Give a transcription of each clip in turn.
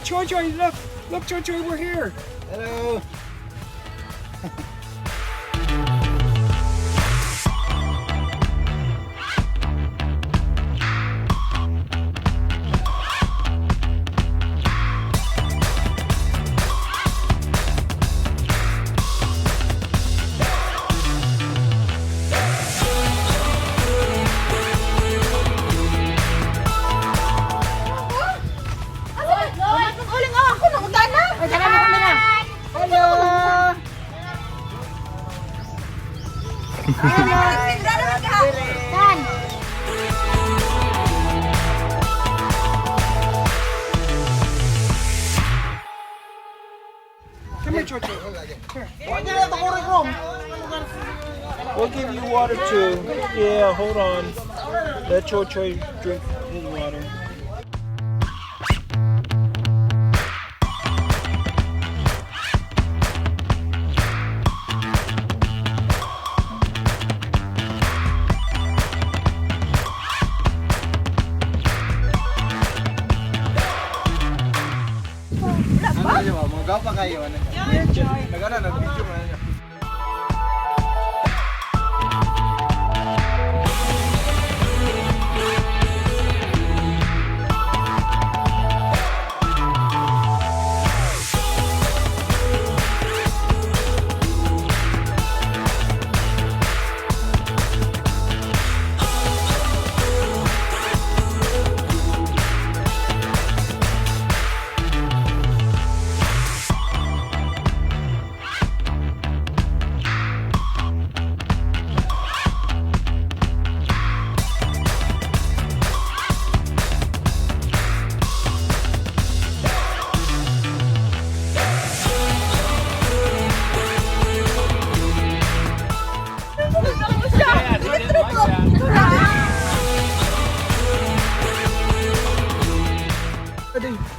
Choi Choi, look. Look, Choi Choi, we're here. Hello. Uling oh, ako nang na. Ay, tara na kami na. Hello. Hello. Come here, Choi Choi. Here. We'll give you water too. Yeah, hold on. Let Choi Choi drink his water. Ano ba? Mga pa kayo. Ano? Nagana, nag-video man.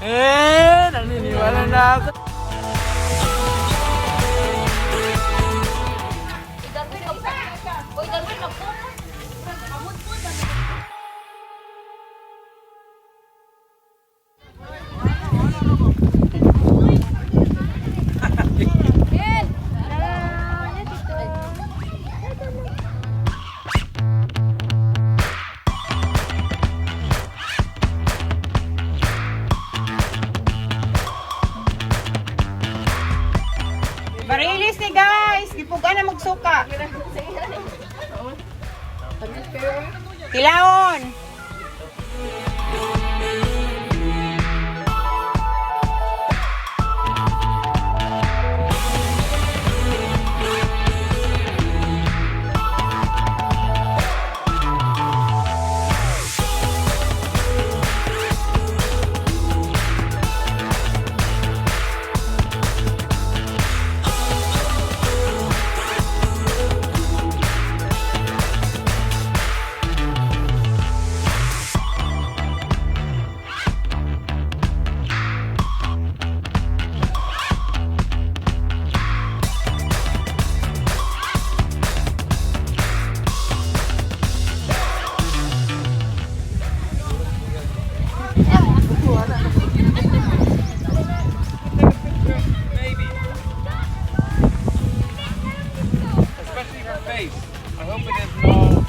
Eh, naniniwala na ako. Barilis ni guys, gipuga na magsuka. Tilaon. Maybe. Especially her face. I hope it is not.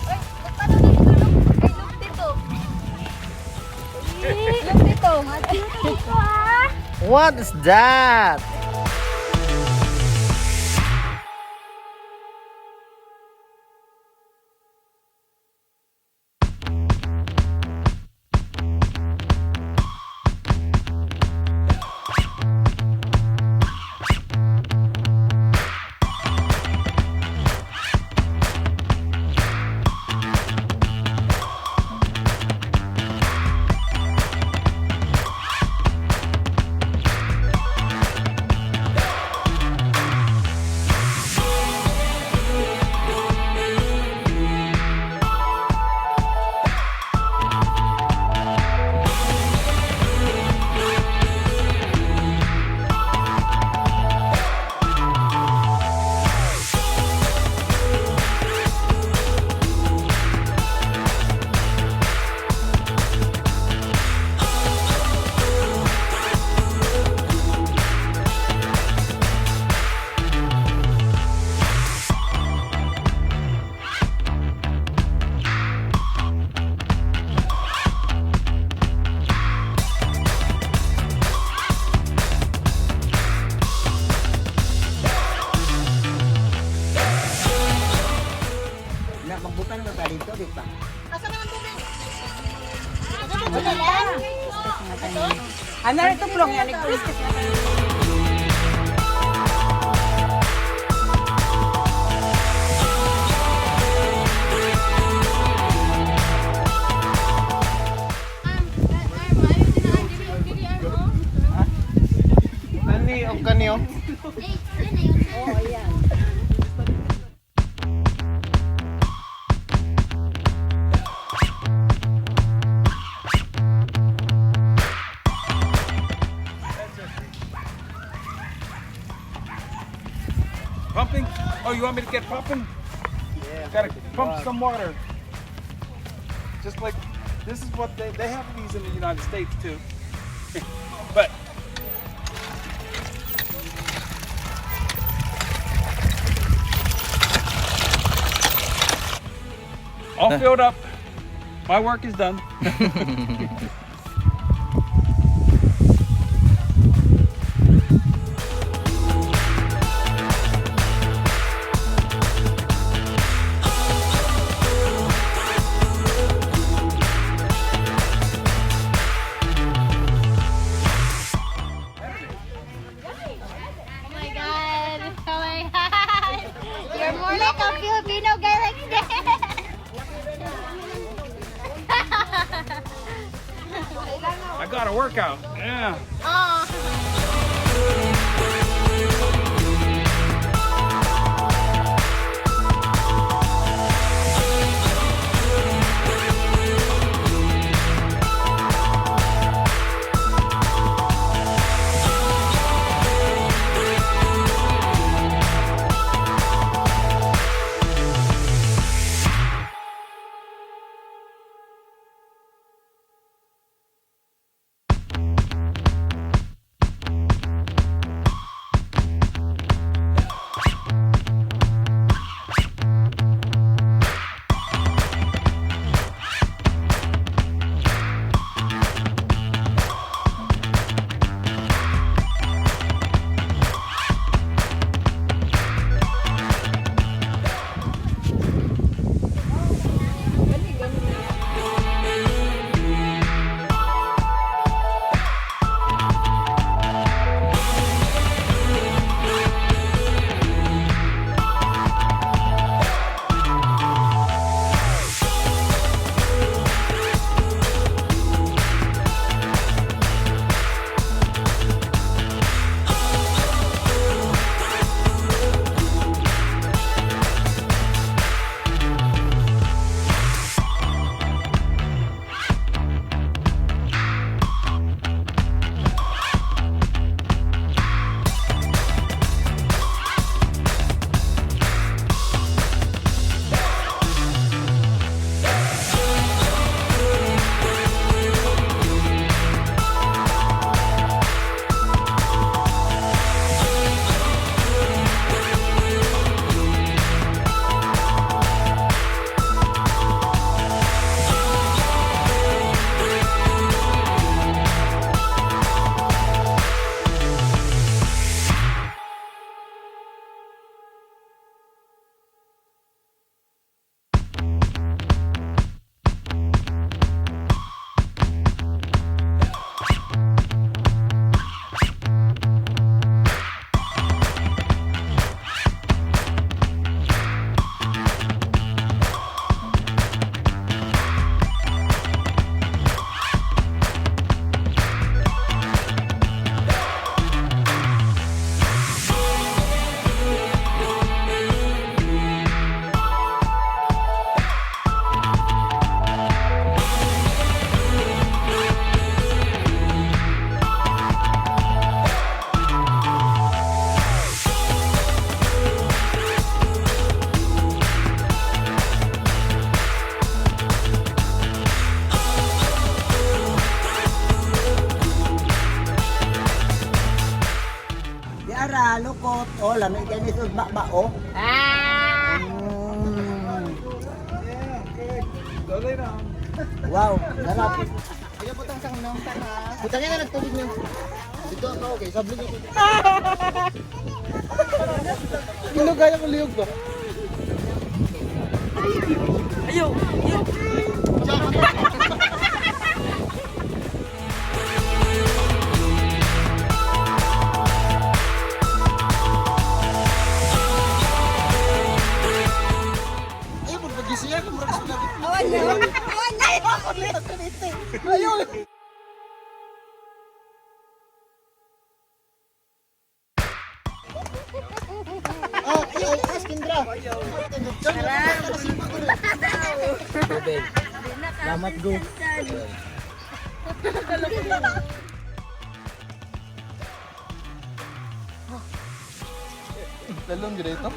What is that? Ano rin ito plong yan? Nani, og kaniyo. Pumping? Oh, you want me to get pumping? Yeah. Gotta pump some water. Just like this is what they have these in the United States too. But all filled up. My work is done. Oh my God. Oh my God. You're more like a Filipino guy like that. I got a workout. Yeah. Oh. Di ara, lukot. O, lami ganito, ba-ba, o. Ah. Yeah, good. Go lay down. Wow, sarap. Ayaw butang sang nang tama. Butangin na nagtubig niyo. Dito ako, okay. Sabli niyo. Ginugaya ko liyog ba? Ayaw! Ayaw! Ayaw. Ah, ay, ay, Kendra. Salamat go. Lalong gid ito.